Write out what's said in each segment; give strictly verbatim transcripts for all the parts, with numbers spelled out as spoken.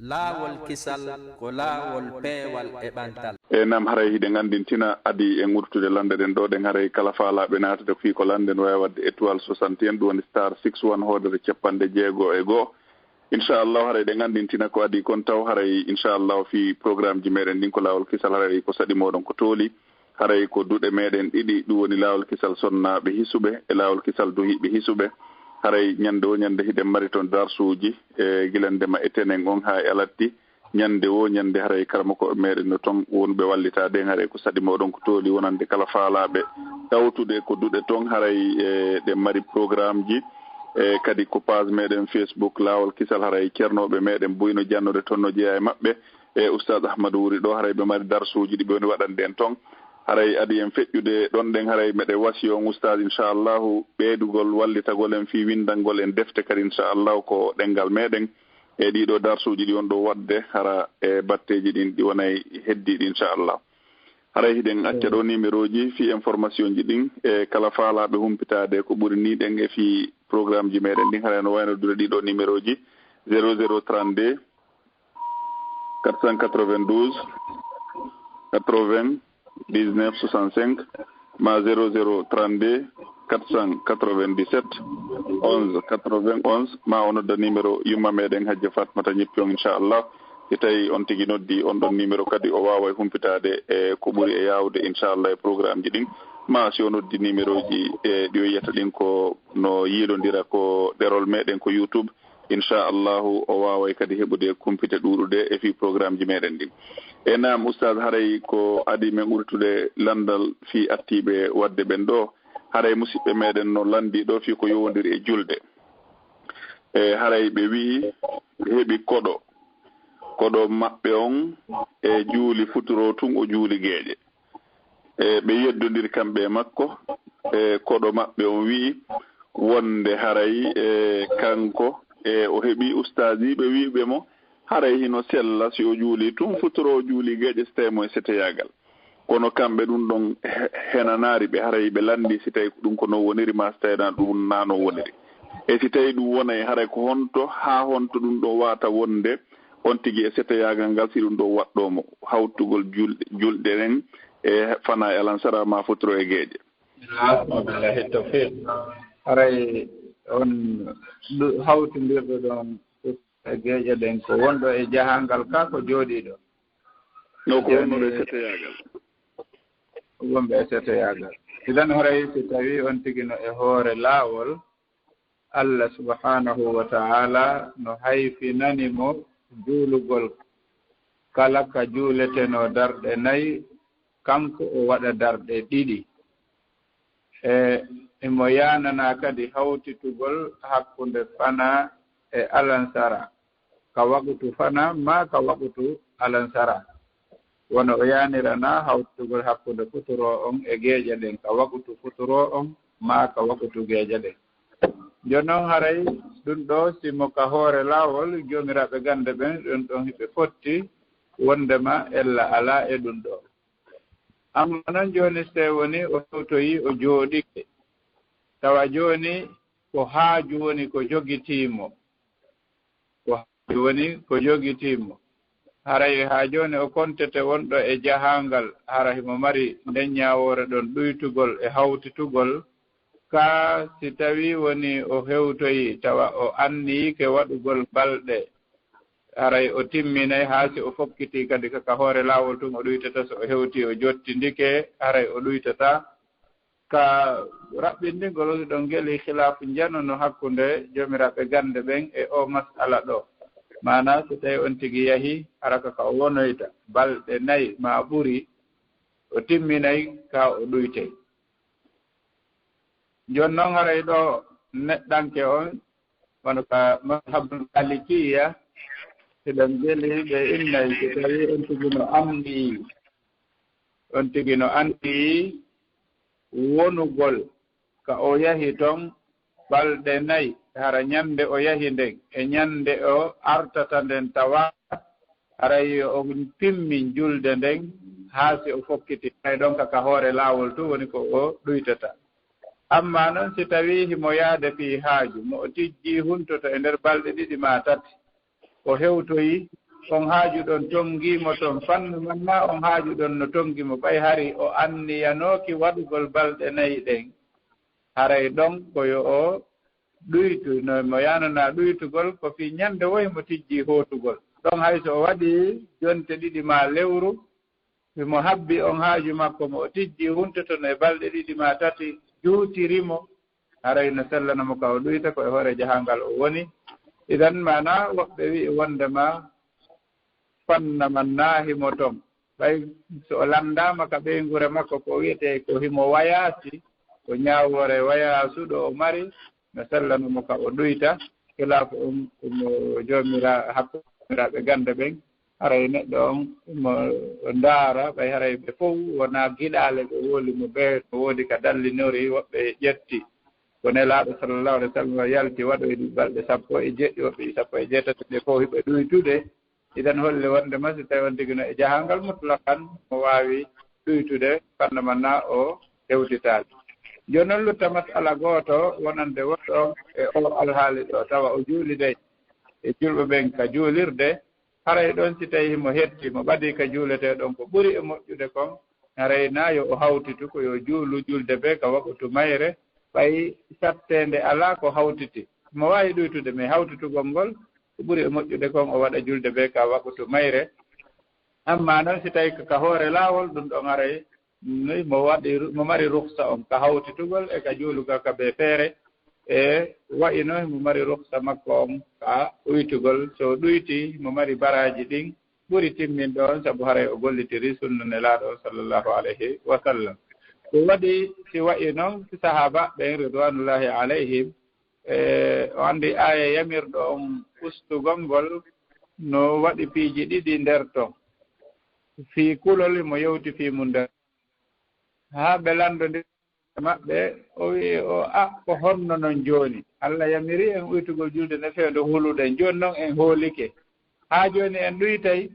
Laawol kisal ko laawol peewal e ɓantal. E nam haray hiɗen anndintina, adi en urtude lannde ɗen ɗo ɗen, haray kala faalaaɓe naatude fii ko lannde no waawi waɗde étoile soixante et un, ɗum woni star six one hoodere capanɗe jeego e go'o. Inchallahu haray ɗen anndintina ko adi kon taw haray inchallahu fii programme ji meɗen ɗin ko laawol kisal, haray ko saɗi moɗon ko tooli. Haray ko duɗe meɗen ɗiɗi, ɗum woni laawol kisal sonnaaɓe hisuɓe e laawol kisal duhiiɓe hisuɓe. Haray ñannde wo ñannde hiɗen mari ton darsuuji e gila ndema e tenen on haa e alatti. Ñannde wo ñannde haray karamokooɓe meɗen no ton wonɓe wallitaade en, haray ko saɗi moɗon ko tooli wonande kala faalaaɓe tawtude ko duɗe ton. Haray e ɗen mari programme ji e kadi ko page meɗen Facebook laawol kisal, haray ceernooɓe meɗen buy no jannude ton no jeyaa e maɓɓe. E Oustaz Ahmadou Wuri ɗo, haray ɓe mari darsuuji ɗi ɓe woni waɗande en ton. Haray adi en feƴƴude ɗon ɗen, haray meɗe wasiyo on Oustaz inchallahu ɓeydugol wallitagol en fii winndangol en defte kadi inchallahu ko ɗenngal meɗen. E ɗiɗo darsuuji ɗi on ɗo waɗde hara e batteeji ɗin ɗi wonay heddiiɗi inchallah. Haray hiɗen acca ɗo numéroji fii information ji ɗin e kala faalaaɓe humpitaade ko ɓuri ni ɗen e fii programme ji meɗen ɗin, haray no wayno duɗe ɗiɗo numéroji zéro zéro trente-deux quatre cent quatre-vingt-douze quatre-vingt-dix-neuf soixante-cinq ma zéro zéro trente-deux quatre cent quatre-vingt-dix-sept onze quatre-vingt-onze, ma o nodda numéro yumma meɗen Hajja Fatmata Ñippi on inchallah. Si tawi on tigi noddi on ɗon numéro kadi o waaway humpitaade e ko ɓuri e yaawde inchallah e programme ji ɗin. Ma si o noddi numéro ji e ɗi o yiyata ɗin ko no yiilondira ko ɗerol meɗen ko YouTube, inchallahu o waaway kadi heɓude kumpite ɗuuɗuɗe e fii programme ji meɗen ɗin. E naam Oustaz, haray ko adi men urtude lanndal fii attiiɓe waɗde ɓen ɗo. Haray musiɓɓe meɗen no lanndii ɗo fii ko yowondiri e julde. E haray ɓe wi'i ɓe heɓi koɗo, koɗo maɓɓe on e juuli futuro tun o juuli geeƴe. E ɓe yeddondiri kamɓe e makko, e koɗo maɓɓe on wi'i wonde haray e kanko e o heɓi ustaasiiɓe wi'uɓe mo haray hino sella si o juuli tun futuro o juuli geeƴe si tawi mo e seteyaagal. Kono kamɓe ɗun ɗon he-, henanaari ɓe, haray ɓe lanndii si tawi ko ɗun ko non woniri maa si tawi na ɗun na non woniri. E si tawi ɗun wonay, haray ko honto, haa honto ɗun ɗon wata wonde on tigi e seteyaagal ngal si ɗun ɗon waɗɗoo mo hawtugol julɗe, julɗe ɗen e fanaa e alansara maa futuro e geeƴe. Bismillah, wabillahi tawfiq. Haray on ɗu-, hawtindirɗo ɗon e geeƴe ɗen ko wonɗo e jahangal ka ko jooɗiiɗo. No ko wonno e seteyaagal. Wonɓe e seteyaagal. Idan haray si tawi on tigi no e hoore laawol, Allah subhanahu wa ta'ala no hayfinani mo juulugol kala ka juuletenoo darɗe nay, kanko o waɗa darɗe ɗiɗi. E imo yaananaa kadi hawtitugol hakkunde fanaa e alansara, ka waqutu fanaa maa ka waqutu alansara. Wano o yaaniranaa hawtitugol hakkunde futuro on e geeƴe ɗen, ka waqutu futuro on maa ka waqutu geeƴe ɗen. Jooni non haray ɗun ɗoo, si mo ka hoore laawol, joomiraaɓe gannde ɓen, ɗun ɗon hiɓe fotti, wonndema ella alaa e ɗun ɗoo. Amma non jooni, si tawi woni o hewtoyi, o jooɗike, tawa jooni ko haaju woni ko jogitii mo, ko haaju woni ko jogitii mo. Haray haa jooni o kontete wonɗo e jahaangal, hara himo mari nden ñaawoore ɗon ɗuytugol e hawtitugol, kaa si tawii woni o hewtoyi, tawa o anniyike waɗugol balɗe, haray o timminay, haa si o fokkitii kadi ka, ka hoore laawol tun o ɗuytata, so o hewtii o jottindike, haray o ɗuytataa. Ka raɓɓindingol on ɗon ngeli khilaafu njano no hakkunde joomiraaɓe gannde ɓen e oo mas'ala ɗoo. Maanaa, si tawii on tigi yahii, hara ka, ka o wonoyta balɗe nay maa ɓuri, o timminay kaa o ɗuytay. Jooni non haray ɗoo neɗɗanke on, wano ka mazhabul Malikiyya, hiɗen ngeli ɓe innay, si tawii on tigi no anndi, on tigi no anndi wonugol ka o yahi ton balɗe nay, hara ñande o yahi nden e ñande o artata nden tawa, haray o timmin julde nden haa si o fokkiti, hay ɗon ka, ka hoore laawol tun woni ko o ɗuytata. Amma non si tawii himo yaade fii haaju, mo o tijjii huntoto e nder balɗe ɗiɗi maa tati, o hewtoyi, on haajuɗon tonngii mo ton fannu man, naa on haajuɗon no tonngi mo, ɓay hari o anniyanooki waɗugol balɗe nayi ɗen. Haray ɗon ko yo o ɗuytu, no mo yaananaa ɗuytugol, ko fii ɲande woy mo tijjii hootugol. Ɗon hay so o waɗii jonte ɗiɗi maa lewru, himo habbi on haaju makko mo o tijjii huntoto no e balɗe ɗiɗi maa tati, juutiri mo, haray no sellana mo ka o ɗuyta, ko e hoore jahangal o woni. Idan maanaa woɓɓe wi'i wondema fanna man naa himo ton. Ɓay so o lanndaama ka ɓeynguure makko ko wi'etee ko himo wayaasi, ko ɲaawoore wayaasu ɗo o mari, no sellana mo ka o ɗuyta. Kilaafu on ko mo joomira-, hakkunde joomiraaɓe gannde ɓen. Haray neɗɗo on mo ndaara, ɓay haray ɓe fow wonaa giɗaale ɓe woli mo ɓe, no woodi ka dallinori, woɓɓe ƴetti. Ko Nelaaɗo sallallahu alaihi wasallam yalti waɗoyde balɗe sappo e jeɗɗi, woɓɓe sappo e jeetati, ɓe fow hiɓe ɗuytude. Idan holli wonde ma si tawi on tigi no e jahangal mutlaqan, mo waawi ɗuytude fanna man naa o hewtitaali. Jooni non lutta mas'ala gooto wonande woɗɗo on e o alhaali ɗo, tawa o juuli dey e julɓe ɓen ka juulirde, haray ɗon si tawi himo hetti, mo ɓadii ka juuletee ɗon, ko ɓuri e moƴƴude kon, haray naa yo o hawtitu, ko yo juulu julde bee ka waqutu mayre, ɓay satteende alaa ko hawtiti. Mo waawi ɗuytude, mais hawtitugol ngol, ko ɓuri e moƴƴude kon, o waɗa julde bee ka waqutu mayre. Amma non, si tawi ko ka hoore laawol, ɗum ɗon haray ni mo waɗi, mo mari ruksa on ka hawtitugol e ka juulugol ka bee feere, e wa'ino mo mari ruksa makko on ka ɗuytugol. So ɗuyti, mo mari baraaji ɗin, ɓuri timminɗo on, sabu haray o gollitiri sunna Nelaaɗo on, sallallahu alayhi wa sallam. Ko waɗi si wa'i non, si sahaaba ɓen, ridwanullahi alayhim, e, o anndi aaya yamirɗo on ustugol ngol, no waɗi piiji ɗiɗi nder ton. Fii kulol, mo yewti fii mun nder. Haa ɓe lanndondiri maɓɓe, o wi'i, o, a, ko honno non jooni? Alla yamiri en uytugol julde nde fewndo huluɗen. Jooni non en hoolike. Haa jooni en ɗuytay?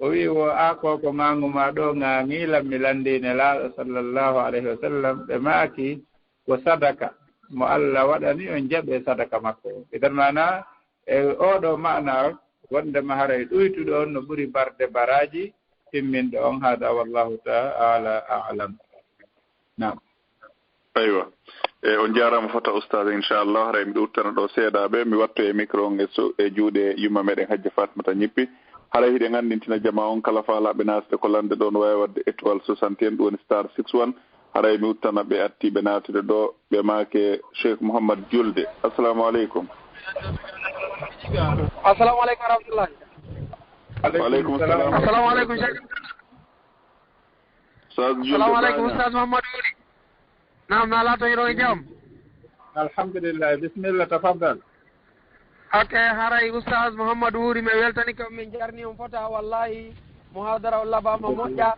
O wi'i, wo, a, ko ko ŋaaŋu maa ɗoo ŋaaŋii lan, mi lanndii Nelaaɗo sallallahu alayhi wa sallam. Ɓe maaki, ko sadaka mo Alla waɗani on, jaɓee sadaka makko. Idan maanaa, e oo ɗoo maanaa, wondema haray ɗuytuɗo on no ɓuri barde baraaji timminɗo on. Hada wallahu ta'ala a'lam. Naam. Aywa. E, on jaaraama fota, Oustaz, inchallah. Haray miɗo uttana ɗo seeɗaaɓe, mi watto e micro on e so, e juuɗe yumma meɗen Hajja Fatmata Ñippi. Haray hiɗen anndintina jamaa on kala faalaaɓe naatde ko lande ɗon, waawi waɗde étoile soixante et un, ɗum woni star six one. Haray mi uttana ɓe attiiɓe naatude ɗo, ɓe maake Cheikh Mouhammad Julde. Assalamu aleykum. Assalamu aleykum wa rahmatullah. Wa aleykum salam. Assalamu aleykum, Cheikh. Ustaz Julde. Assalamu aleykum, Baña. Ustaz Mouhammad Wuri. Naam, na laato hiɗo e jam? Alhamdulillah, bismillah, tafaddal. Ok, haray Ustaz Mouhammad Wuri, mi weltani ko min jarni on fota, wallahi, muhadara o labaama moƴƴa.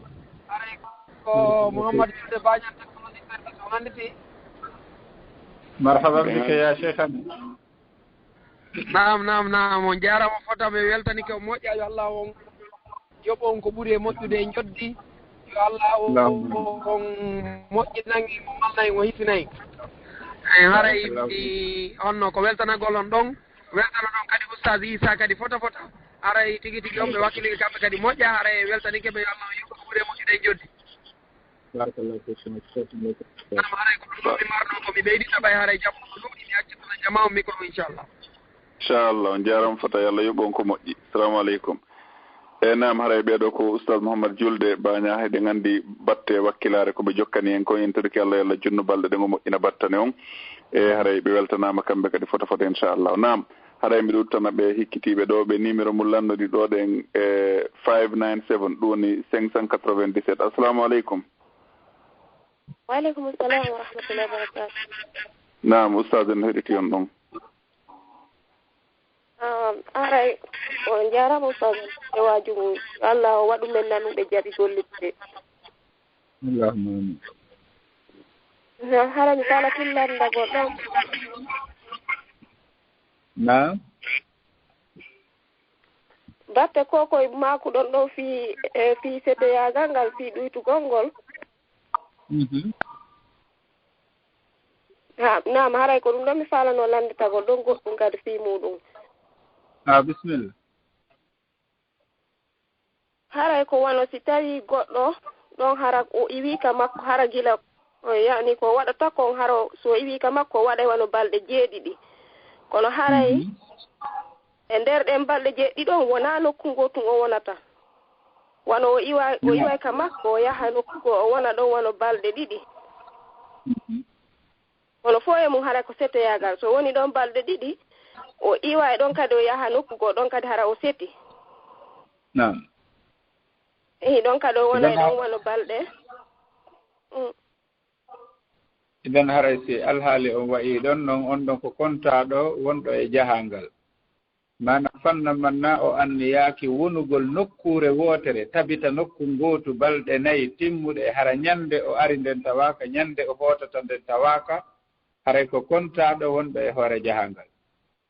Haray ko Mouhammad Julde Baña, technologie service o annditi. Marhaban bika ya Cheikhana. Naam, naam, naam, on jaaraama fota, mi weltani ko moƴƴa, yo Allah on yoɓ on ko ɓuri e moƴƴude e njoddi. Yo Allah o, Allahumma. O, on moƴƴinangi mo malnay mo hisinay. Eyi, haray Allahumma. Mi honno ko weltanagol on ɗon, weltana ɗon kadi Ustaz Isa kadi fota fota. Haray tigi tigi on ɓe wakkilike kamɓe kadi moƴƴa, haray weltanike ɓe, yo Allah o yoɓ ko ɓuri e moƴƴude e njoddi. Barakallahu fikum. Naam, haray ko ɗum ɗon mi marno ko mi ɓeydita ɓay haray jam ko ɗum mi accitana jama on micro inchallah. Inchallah, on jaaraama fota, yo Allah yoɓ on ko moƴƴi. Assalamu aleykum. E naam, haray ɓeeɗo ko Ustaz Mouhammad Julde Baña, eɗen anndi batte wakkilaare ko ɓe jokkani en kon, en torike Allah, yo Allah junnu balɗe ɗen, o moƴƴina battane on. E haray ɓe weltanaama kamɓe kadi fota fota inchallah. Naam, haray miɗo uttana ɓe hikkitiiɓe ɗo, ɓe numéro mum lanndori ɗo ɗen, e five nine seven, ɗum woni cinq cent quatre-vingt-dix-sept. Assalamu aleykum. Wa aleykum salam wa rahmatullahi wa barakatuh. Naam, Ustaz, en heɗiti on ɗon. Ah, haray, on jaaraama, Ustaz, e waaju ngu. Allah o waɗu men nanuɓe jaɓi gollitde. Allahumma amin. Na, hara mi faalaa lanndagol ɗon. Naam. Batte ko koye maakuɗon ɗo fii, e, fii seddeyaagal ngal, fii ɗuytugol ngol. Mhm. Ha, naam, haray ko ɗum ɗon mi faalanoo lannditagol ɗon goɗɗum kadi fii muuɗum. Ah, bismillah. Haray ko wano si tawii goɗɗo ɗon hara o iwii ka makko, hara gila o yani ko waɗata kon, hara so o iwii ka makko o waɗay wano balɗe jeeɗiɗi. Kono haray e nder ɗen balɗe jeeɗiɗi ɗon wonaa nokku ngoo tun o wonata. Wano o iwa, o iway ka makko, o yaha nokku goo, o wona ɗon wano balɗe ɗiɗi. Kono fof e mum hara ko setoyaagal. So woni ɗon balɗe ɗiɗi, o iwa e ɗon kadi o yaha nokku goo, ɗon kadi hara o seti. Naam. Ehi, ɗon kadi o wona e ɗon wano balɗe. Mm. Idan haray si alhaali on wa'i ɗon non, on ɗon ko kontaaɗo wonɗo e jahaangal. Maana fanna man na o anniyaaki wonugol nokkuure wootere, tabita nokku ngootu balɗe nayi timmuɗe, hara ñande o ari nden tawaaka, ñande o hootata nden tawaaka, haray ko kontaaɗo wonɗo e hoore jahaangal.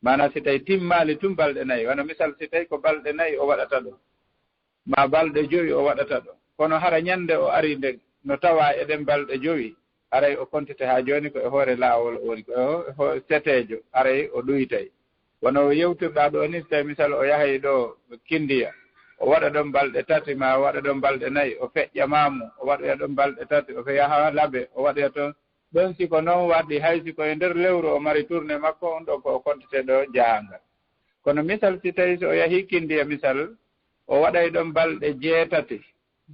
Maana si tawi timmaali tun balɗe nayi, wano misal si tawi ko balɗe nayi o waɗata ɗo, ma balɗe jowi o waɗata ɗo, kono hara ñande o ari nden no tawa e ɗen balɗe jowi, haray o kontete haa jooni ko e hoore laawol o woni, ko e ho-, ho-, seteejo, haray o ɗuytay. Wano yewtirɗaa ɗoo ni, so tawi misal o yahay ɗo Kindiya, o waɗa ɗon balɗe tati, ma o waɗa ɗon balɗe nayi, o feƴƴa Maamu, o waɗoya ɗon balɗe tati, o fe-, yaha Labe, o waɗoya toon. Ɗon si ko noon waɗi, hay si ko e nder lewru o mari tournée makko, on ɗon ko o kontete ɗo jahaangal. Kono misal, si tawi so o yahii Kindiya misal, o waɗay ɗon balɗe jeetati.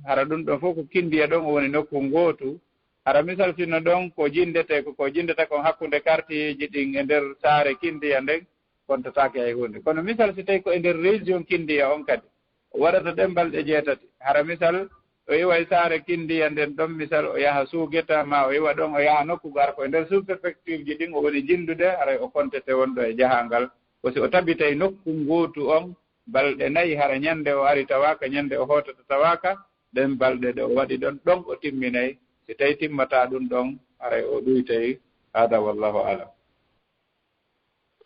Hara ɗum ɗon fof ko Kindiya ɗon o woni nokku ngootu. Hara misal sinno ɗon ko jinndetee, ko, ko jinndata kon hakkunde quartierji ɗin e nder saare Kindiya nden, kontataake hay huunde. Kono misal si tawi ko e nder région Kindiya on kadi, o waɗata ɗen balɗe jeetati. Hara misal, o iwa e saare Kindiya nden ɗon misal, o yaha Suugeta, ma o iwa ɗon, o yaha nokku gar ko e nder sous-préfecture ji ɗin o woni jinndude, haray o kontete wonɗo e jahaangal. Ko si o tabitay nokku ngootu on, balɗe nayi, hara ñande o ari tawaaka, ñande o hootata tawaaka, ɗen balɗe ɗe o waɗi ɗon, ɗon o timminay. Si tawi timmataa ɗum ɗon, haray o ɗuytay. Hada wallahu alam.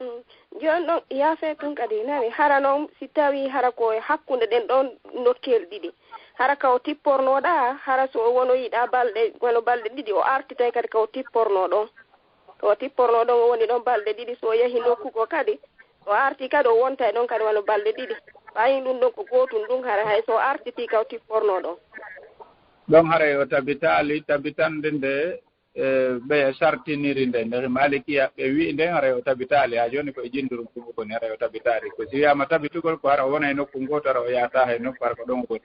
Mm. Jooni ɗon, yaafee tun kadi, nani, hara noon si tawii hara ko e hakkunde ɗen ɗon nokkeeli ɗiɗi, hara ka o tippornooɗaa, hara so o wonoyiɗaa balɗe, wano balɗe ɗiɗi, o artitay kadi ka o tippornoo ɗon. Ko o tippornoo ɗon, o woni ɗon balɗe ɗiɗi. So o yahii nokku goo kadi, o artii kadi, o wontay ɗon kadi wano balɗe ɗiɗi. Ɓayin ɗum ɗon ko gootum ɗum, hara hay so o artitii ka o tippornoo ɗon. Ɗon haray o tabitaali, tabitande nde, e, ɓe sartiniri nde, nde Maalikiya ɓe wi'i nden, haray o tabitaali. Haa jooni ko e jinnduru ngu woni, haray o tabitaali. Ko si wiyaama tabitugol, ko hara o wona e nokku ngootu, hara o yahataa hay nokku, hara ko ɗon o woni.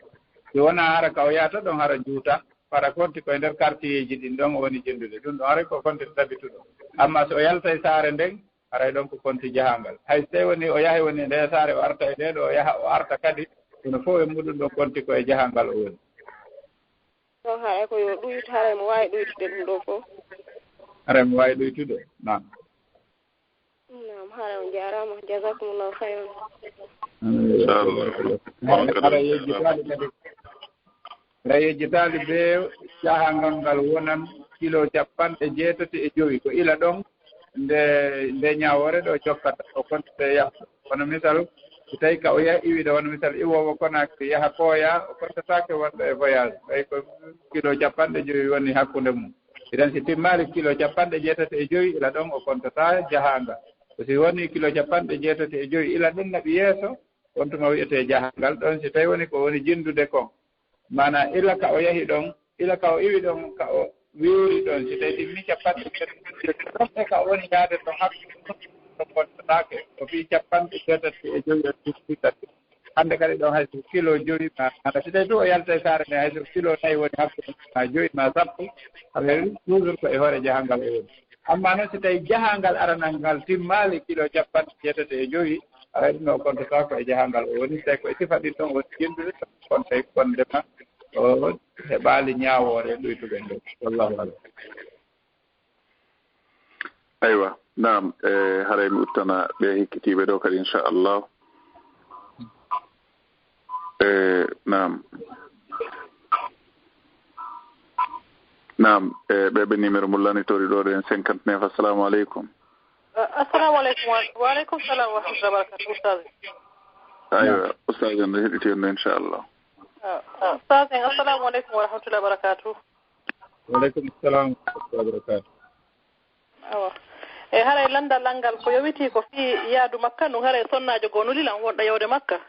Si wonaa hara ka o yahata ɗon, hara juuta. Hara konti ko e nder quartierji ɗin ɗon o woni jinndude. Ɗum ɗon haray ko konti tabituɗo. Amma so o yalta e saare nden, haray ɗon ko konti jahaangal. Hay so tawi woni o yahay woni e ndee saare, o arta e ndee ɗo, o yaha, o arta kadi, kono fof e muɗum ɗon konti ko e jahaangal o woni. Ɗon haray ko yo ɗuytu, haray mo waawi ɗuytude ɗum ɗoo fof. Haray mo waawi ɗuytude, naam. Naam, haray on jaaraama. Jazakumullahu khayran. Inchallah. Haray yejjitaali kadi. Haray yejjitaali bee jahaangal ngal wonan kilo cappanɗe jeetati e jowi. Ko ila ɗon nde, nde ñaawoore ɗo jokkata. O kontete yaha. Kono misal, so tawi ka o yaha iwi ɗo, wano misal iwoowo Konakri yaha Koya, o kontataake wonɗo e voyage. Ɓay ko kilo cappanɗe jowi woni hakkunde mum. Idan si timmaali kilo cappanɗe jeetati e jowi, ila ɗon o kontataa jahaangal. Ko si woni kilo cappanɗe jeetati e jowi, ila ɗum naɓi yeeso, on tuma wi'etee jahaangal. Ɗon si tawi woni ko woni jinndude kon, maanaa ila ka o yahi ɗon, ila ka o iwi ɗon, ka o wiiri ɗon, si tawi timmi cappanɗe jeetati e jowi, ɗon e ka o woni yaade ɗon hakkunde ɗon, ɗon kontataake. Ko fii cappanɗe jeetati e jowi o timmi kadi. Hannde kadi ɗon hay so kilo jowi ma, hannde si tawi ɗum o yalta e saare nde, hay so kilo nayi woni hakkunde ma jowi ma sappo, haray toujours ko e hoore jahaangal o woni. Amma noon si tawi jahaangal aranal ngal timmaali kilo cappanɗe jeetati e jowi, haray ɗum o kontata ko e jahaangal o woni, si tawi ko e sifa ɗin ɗon woni jinndude, kono tawi wondema o heɓaali ñaawoore ɗuytuɓe nde. Wallahu alam. Aywa, naam, e, haray mi uttana ɓe hikkitiiɓe ɗo kadi, inchallah. E, naam. Naam, e, ɓe, ɓe numéro mo lannitori ɗo ɗen, cinquante-neuf. Assalamu aleykum. Assalamu aleykum. Wa aleykum salam wa rahmatullahi wa barakatuh, Oustaz. Aywa, Oustaz en heɗiti on, inchallah. Oustaz en, assalamu aleykum wa rahmatullahi wa barakatuh. Wa aleykum salam wa rahmatullahi wa barakatuh. Awa. E haray lanndal an ngal ko yowiti ko fii yaadu Makka ndun, haray sonnaajo goo nulilan wonɗo yawde Makka.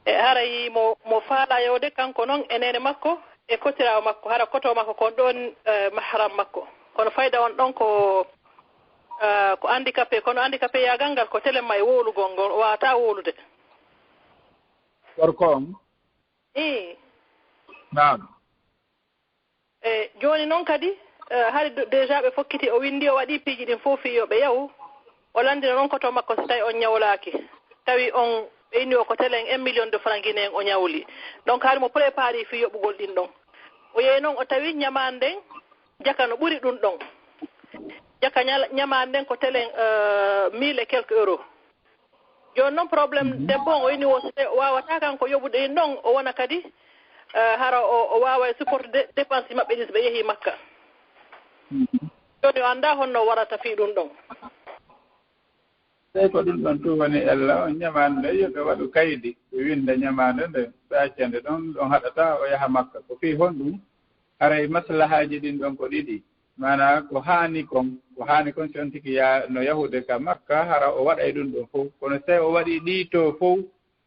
E haray mo, mo faalaa yewde kanko noon e neene makko e kotiraawo makko, hara koto makko kon ɗoon, eh, mahram makko. Kono fayda on ɗoon ko, eh, ko handicapé, kono handicapé yaagal ngal ko telen ma e wowlugol ngol, o waawataa wowlude. Gorko on? Ii. Naam. E jooni noon kadi, eh, hari d-, déjà ɓe fokkiti, o winndi, o waɗi piiji ɗin fof fii yo ɓe yahu. O lanndino noon koto makko si tawi on ñawlaaki. Tawi on, ɓe inni o ko telen un million de francs guinéen o ñawli. Donc hari mo préparé fii yoɓugol ɗin ɗon. O yehi noon o tawi ñamaande nden jaka no ɓuri ɗum ɗon. Jaka ñala-, ñamaande nden ko telen, eh, mille et quelques euros. Jooni noon problème debbo on, o inni wo so tawi o waawataa kanko yoɓude ɗin ɗon, o wona kadi, eh, hara o, o waawa e supporte de-, dépense maɓɓe ɗin so ɓe yehii Makka. Jooni o anndaa honno o warata fii ɗum ɗon. Tawi ko ɗum ɗon tun woni ella on ñamaande nden yo ɓe waɗu kaydi, ɓe winnda ñamaande nden, ɓe acca nde ɗon, ɗon haɗataa o yaha Makka. Ko fii honɗum? Haray maslahaaji ɗin ɗon ko ɗiɗi. Maanaa ko haani kon, ko haani kon si on tigi ya-, no yahude ka Makka, hara o waɗay ɗum ɗon fow. Kono si tawi o waɗii ɗii too fow,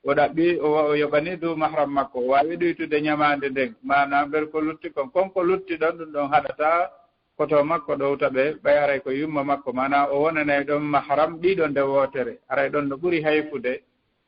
o ɗaɓɓi, o wa-, o yoɓani du mahram makko, o waawi ɗuytude ñamaande nden. Maanaa nder ko lutti kon, kon ko lutti ɗon, ɗum ɗon haɗataa koto makko ɗowta ɓe, ɓay haray ko yumma makko. Maanaa o wonanay ɗon mahram ɗiɗo nde wootere. Haray ɗon no ɓuri hayfude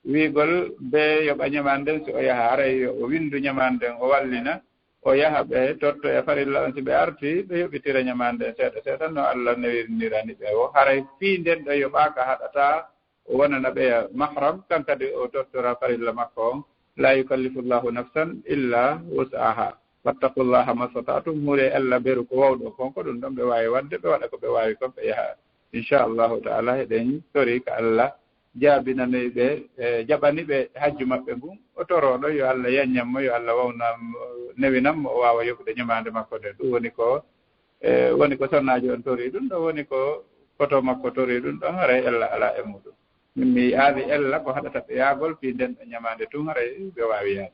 wiigol bee yoɓa ñamaande nden si o yaha, haray yo o winndu ñamaande nden, o wallina, o yaha ɓe tottoya farilla on. Si ɓe artii, ɓe yoɓitira ñamaande nden seeɗa seeɗa no Allah newirnirani ɓe o. Haray fii nden ɗon yoɓaaka haɗataa o wonana ɓeya mahram, kan kadi o tottora farilla makko on. La yukallifu Allahu nafsan illa wus'aha. Fattaqullaha mastata'tum, huuree Allah beru ko wawɗo kon, ko ɗum ɗon ɓe waawi waɗde, ɓe waɗa ko ɓe waawi kon, ɓe yaha. Insha Allahu ta'ala, eɗen tori ka Allah jaabinanoy ɓe, e, jaɓani ɓe hajju maɓɓe ngun. O torooɗo, yo Allah yaññan mo, yo Allah wawnan mo, newinan mo, o waawa yoɓude ñamaande makko nden. Ɗum woni ko, e, woni ko sonnaajo on tori ɗum, ɗo woni ko koto makko tori ɗum ɗon, haray ella alaa e muɗum. Min mi yi'aali ella ko haɗata ɓe yaagol fii nden ɗon ñamaande tun, haray ɓe waawi yaade.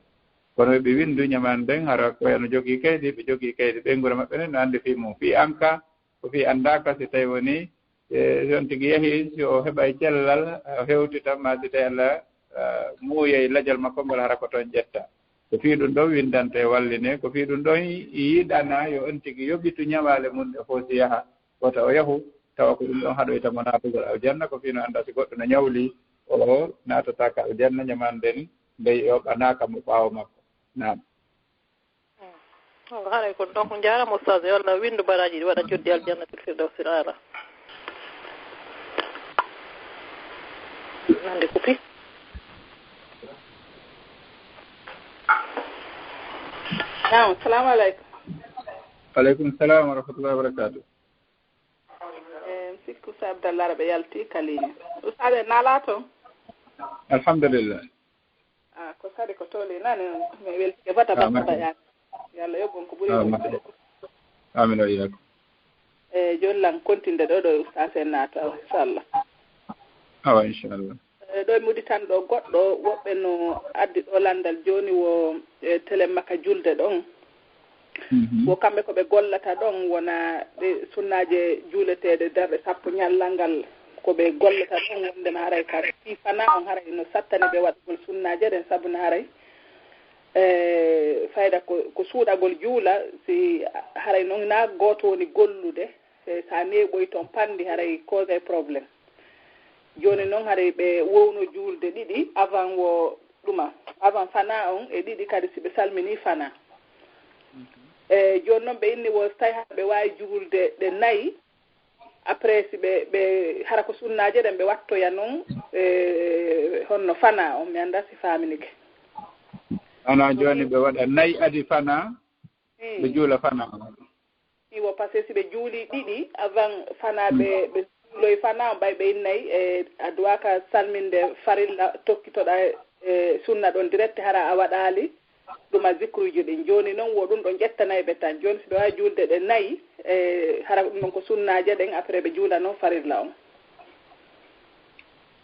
Kono ɓe winndu ñamaande nden, hara ko en jogii kaydi, ɓe jogii kaydi, ɓeynguure maɓɓe nden no anndi fii mum. Fii an ka, ko fii anndaaka si tawi woni, e, si on tigi yahi, si o heɓay cellal, o hewtita, maa si tawi Allah, ah, muuyay lajal makko ngol, hara ko ton ƴetta. Ko fii ɗum ɗon winndante walline, ko fii ɗum ɗon yiɗana yo on tigi yoɓitu ñamaale mum ɗe fow si yaha, wota o yahu, tawa ko ɗum ɗon haɗoyta mo naatugol aljanna, ko fii no annda si goɗɗo no ñawli, o naatataaka aljanna, ñamaande nden, ndey yoɓanaaka mo ɓaawo makko. Naam. Mm. Haray ko donc, njaaraama Oustaz, yo Allah winndu baraaji ɗi, waɗa joddi aljannatul firdawsil aala. Nande kupi. Naam, salamu aleykum. Aleykum salam wa rahmatullahi wa barakatuh. Eh, mi sikku sa Abdallah Raɓe yalti ka ligne. Ustaade, naalaa toon? Alhamdulillah. Ah, ko sadi ko tooli nani, mi weltike bata bata bata yaa. Yo Allah yoɓ on ko ɓuri. Amin wa iyyakum. E jooni lan kontinde ɗo, ɗo ustaas en naata, inchallah. Awa, inchallah. E ɗo e Mauritanie ɗo, goɗɗo, woɓɓe no addi ɗo lanndal jooni wo, e telen makka julde ɗon. Wo kamɓe ko ɓe gollata ɗon wona ɗe sunnaaje juuleteeɗe darɗe sappo ñallal ngal, ko ɓe gollata ɗon wonde no haray ka fii fanaa on haray no sattani ɓe waɗugol sunnaaje ɗen, sabu no haray, e, fayda ko, ko suuɗagol juula, si haray non na gooto woni gollude, e, sa neeɓoy ton panndi haray cause problème. Jooni non haray ɓe wowno juulde ɗiɗi avant wo ɗuma, avant fanaa on e ɗiɗi kadi si ɓe salminii fanaa. E jooni non ɓe inni wo so tawi hara ɓe waawi juulde ɗe nayi, après si ɓe, ɓe hara ko sunnaaje ɗen ɓe wattoya non, e honno fanaa on, mi anndaa si faaminike. Ana jooni ɓe waɗa nayi adi fanaa, ɓe juula fanaa on. Iwo, parce que si ɓe juuli ɗiɗi avant fanaa, ɓe, ɓe juuloy fanaa, ɓay ɓe innay, e, a duwaaka salminde farilla, tokkitoɗa, e, sunna ɗon direct, hara a waɗaali ɗum a zikruuji ɗin. Jooni non, wo ɗum ɗon ƴettanay ɓe tan. Jooni si ɓe waawi juulde ɗe nayi, e, hara ɗum ɗon ko sunnaaje ɗen, après ɓe juula non farilla on.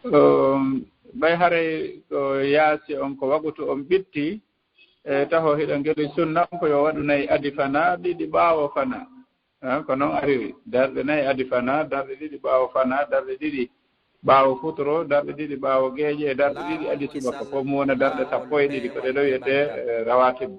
Um, ɓay haray ko yaasi on, ko wagutu on ɓitti, e, taho hiɗon geli sunna on ko yo waɗu nayi adi fanaa, ɗiɗi ɓaawo fanaa. Ah, ko non ariri. Darɗe nayi adi fanaa, darɗe ɗiɗi ɓaawo fanaa, darɗe ɗiɗi Ɓaawo futuro, darɗe ɗiɗi, ɓaawo geeƴe e darɗe ɗiɗi, adi subaka, fof mum wona darɗe sappo e ɗiɗi, ko ɗe ɗo wiyetee, eh, rawatib.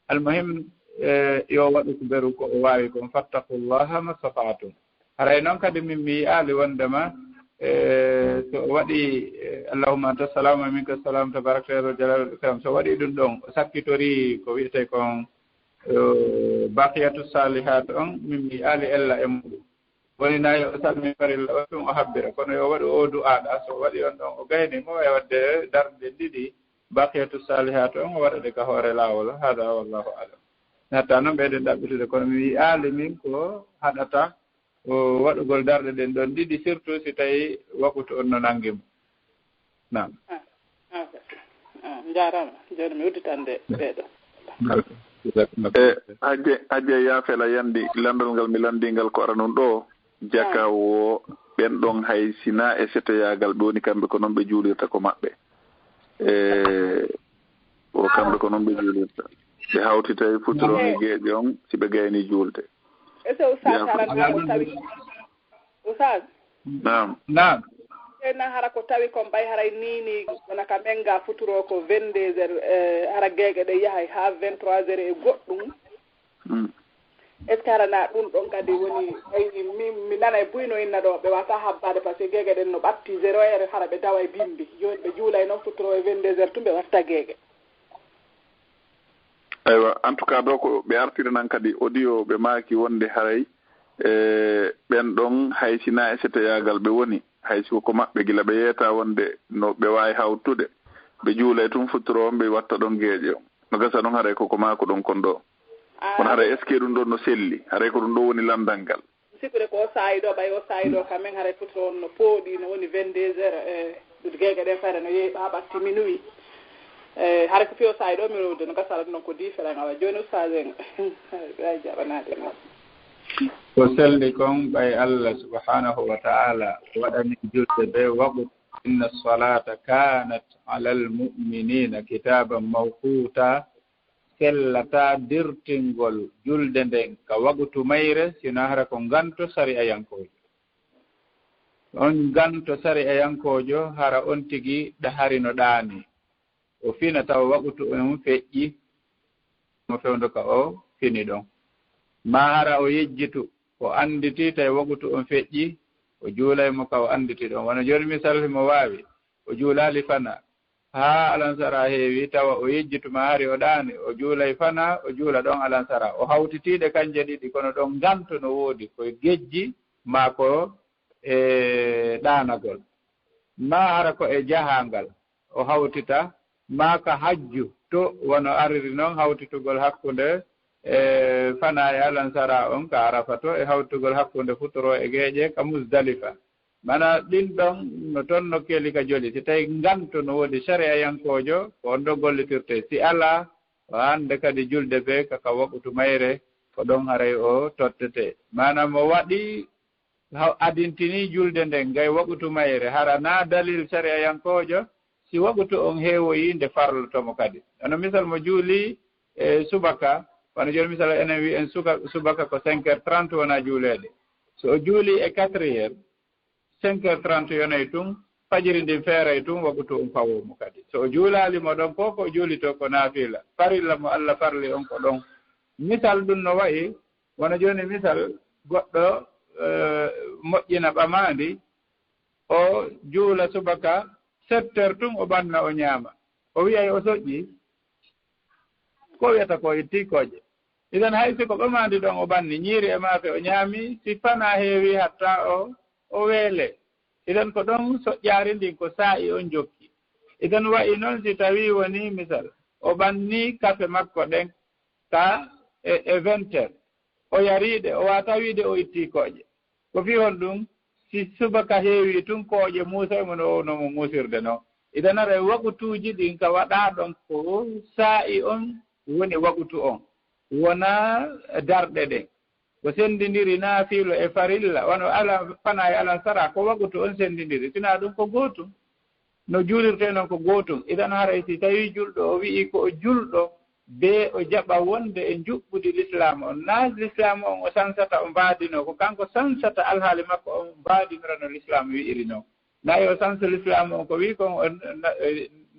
Almuhim, eh, yo waɗu ko beru ko o waawi kon, fattaqullaha mastata'tum. Haray noon kadi min mi yi'aali wondema, eh, so o waɗi, eh, "Allahumma anta salam wa minka salam, tabarakta ya zal jalali wal ikram", so o waɗi ɗum ɗon, o sakkitori ko wiyetee kon, eh, baqiyatu salihat on, min mi yi'aali ella e muɗum. Woni na yo o salmin farilla o tun o habbira, kono yo waɗu o du'aaɗa, so o waɗi on ɗon o gayni mo e waɗde darɗe ɗiɗi, baqiyatu salihat on o waɗa ɗe ka hoore laawol. Hada wallahu alam. Mi hatta noon ɓeyden ɗaɓɓitude, kono mi wi'aali min ko haɗata o waɗugol darɗe ɗen ɗon ɗiɗi, surtout si tawi wakutu on no nangi mo. Naam. Ah, ah, ah, njaaraama. Jooni mi udditande ɓeeɗo. Barka. Jazakumullah. E hajje, hajje yaafela yandi, landal ngal mi landi ngal ko aranun ɗo, jaka wo ɓen ɗon hay sina e seteyaagal ɓe woni kamɓe ko non ɓe juulirta ko maɓɓe. E o kamɓe ko non ɓe juulirta. Ɓe hawtitay futuron e geeƴe on si ɓe gayni juulde. Est-ce que Oustaz Jaafuɗo. Hara na ko tawi? Oustaz? Naam. Naam. Seyna hara ko tawi kon ɓay haray niini wona ka men ga futuro ko vingt-deux heures, eh, hara geeƴe ɗe yahay haa vingt-trois heures e goɗɗum. Mm. Est-ce que hara na ɗum ɗon kadi woni, ay, mi, mi nanay buy no inna ɗo, ɓe wata habbaade par ce que geeƴe ɗen no ɓatti zéro heure, hara ɓe daway bimbi. Jooni ɓe juulay noon futuro e vingt-deux heures tun ɓe watta geeƴe. Aywa, en tout cas, ɗo ko ɓe artiri nan kadi audio, ɓe maaki wonde haray, e, ɓen ɗon hay si na e seteyaagal ɓe woni, hay si ko maɓɓe gila ɓe yeeta wonde no ɓe waawi hawtude, ɓe juulay tun futuro on, ɓe watta ɗon geeƴe on. No gasa ɗon haray ko ko maako ɗon kon ɗo. Ah, kono haray est-ce que ɗum ɗon no selli? Haray ko ɗum ɗo woni landal ngal. Sikkude ko o saa'i ɗo, ɓay o saa'i ɗo, ka men haray futuro on no pooɗi, no woni vingt-deux heures, e geeƴe ɗen fayda no yehi haa ɓatti minuit. E, haray ko fii o saa'i ɗo, mi rewde no gasa ɗum ɗon ko différent. Awa, jooni ustaas en, ɓe ay jaɓanaade mo. Ko selli kon, ɓay Allah subhanahu wa ta'ala waɗani julde ɓe waqtu, "Inna salata kanat alal mu'minina kitaban mawquta." Sellataa dirtingol julde nden ka wagutu mayre, sina hara ko nganto sari'ayankoojo. On nganto sari'ayankoojo, hara on tigi ɗahari no ɗaani. O fina tawa wagutu on feƴƴi, mo fewndo ka o fini ɗon. Maa hara o yejjitu, o anditi tawi wagutu on feƴƴi, o juulay mo ka o anditi ɗon. Wano jooni misal, himo waawi, o juulaali fana, haa alansara heewi, tawa o yejjitu maa hari o ɗaani, o juulay fana, o juula ɗon alansara. O hawtitii ɗe kanje ɗiɗi, kono ɗon nganto no woodi, ko gejji maa ko e ɗaanagol. Maa hara ko e jahaangal, o hawtita, maa ka hajju, to wano ariri non hawtitugol hakkunde e fana e alansara on ka Arafa to, e hawtitugol hakkunde futuro e geeƴe ka Muzdalifa. Mana ɗin ɗon no ton nokkeeli ka joli. Si tawi nganto no woodi sariyayankoojo, ko on ɗo gollitirte. Si alaa, o hande kadi julde be ka, ka waqutu mayre, ko ɗon haray o tottete. Mana mo waɗi, haw-, adintini julde nden, ngay waqutu mayre, hara na dalil sariyayankoojo, si waqutu on heewoyi nde farlotomo kadi. Ono misal mo juuli e subaka, wano jooni misal enen wi en suka-, subaka ko cinq heures trente wona juuleede. So o juuli e quatre heures, cinq heures trente yonay tun, fajiri ndin feeray tun, waqutu on fawo mo kadi. So o juulaali mo ɗon, ko ko o juulito ko naafila. Farilla mo Allah farli on ko ɗon. Misal ɗum no wa'i, wano jooni misal, goɗɗo, eh, moƴƴina ɓamaandi, o juula subaka sept heures tun, o ɓanna, o ñaama. O wi'ay o soƴƴi, ko o wiyata ko itti kooƴe. Idan hay si ko ɓamaandi ɗon o ɓanni, ñiiri e maafe o ñaami, si fana heewi hatta o, o weele. Idan ko ɗon soƴƴaari ndin ko saa'i on jokki. Idan wa'i non si tawi woni misal, o ɓanni kafe makko ɗen ka e, e vingt heures. O yariiɗe, o waata wiide o itti kooƴe. Ko fii honɗum? Si subaka heewi tun kooƴe muusay mo no, no mo muusirde non. Idan haray waqutuuji ɗin ka waɗaa ɗon ko saa'i on woni waqutu on. Wona darɗe ɗen. Ko sendindiri naafiilo e farilla, wano ala, fana e alansara, ko waqutu on sendindiri. Sina ɗum ko gootum. No juulirtee non ko gootum. Idan haray si tawi julɗo o wi'i ko o julɗo, be o jaɓa wonde e njuɓɓudi Lislaam on. Naa Lislaam on o sansata o mbaadinoo, ko kanko sansata alhaali makko on mbaadinora no Lislaam wi'iri non. Nayo sansul islam on ko wi kon o na-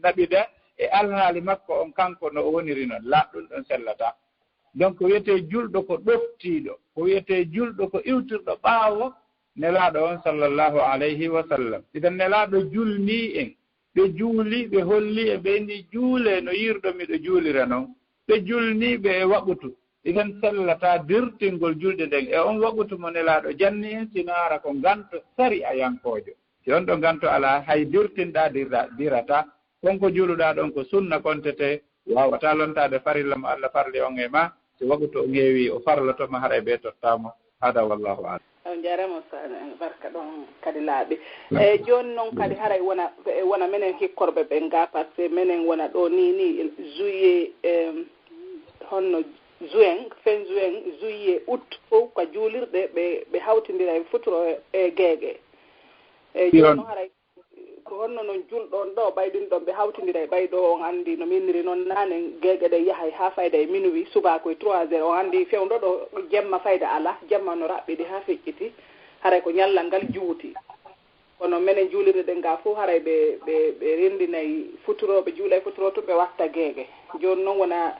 naɓida e alhaali makko on, kanko no o woniri noon, laaɓɗum ɗon sellataa. Donc ko wiyetee julɗo ko ɗoftiiɗo, ko wiyetee julɗo ko iwtirɗo ɓaawo Nelaaɗo on sallallahu alayhi wa sallam. Idan Nelaaɗo julnii en, ɓe juuli, ɓe holli en, ɓe inni juulee no yiirɗon miɗo juulira non. Ɓe julnii ɓe e waqutu. Idan sellataa dirtingol julde nden e on waqutu mo Nelaaɗo janni en, sinaara ko nganto sari'ayankoojo. Si on ɗo nganto alaa, hay dirtinɗaa dirra- dirataa. Kon ko juuluɗaa ɗon ko sunna kontete, waawataa lontaade farilla mo Alla farli on e ma. Si waqutu on heewii, o farloto ma haray bee tottaa mo. Hada wallahu a'lam. On njaarama Ustaaz, barka ɗon kadi laaɓi. E jooni noon kadi haray wona, e wona menen hikkorɓe ɓen ga, parce que menen wona ɗo ni, ni juillet, em, honno juin, fin juin, juillet, août, fof ko juulirɗe ɓe, ɓe hawtindira e futuro e geeƴe. E jooni noon haray ko honno noon julɗo on ɗo, ɓay ɗin ɗon ɓe hawtindira e ɓay ɗo, on anndi no minniri noon naane, geeƴe ɗe yahay haa fayda e minuit, subaaku e trois heures, on anndi fewndo ɗo jemma fayda alaa, jemma no raɓɓiɗi haa feƴƴiti, haray ko ñallal ngal juuti. Kono menen juulirɗe ɗen ga fof haray ɓe, ɓe, ɓe renndinay futuro, ɓe juulay futuro tun ɓe watta geeƴe. Jooni noon wona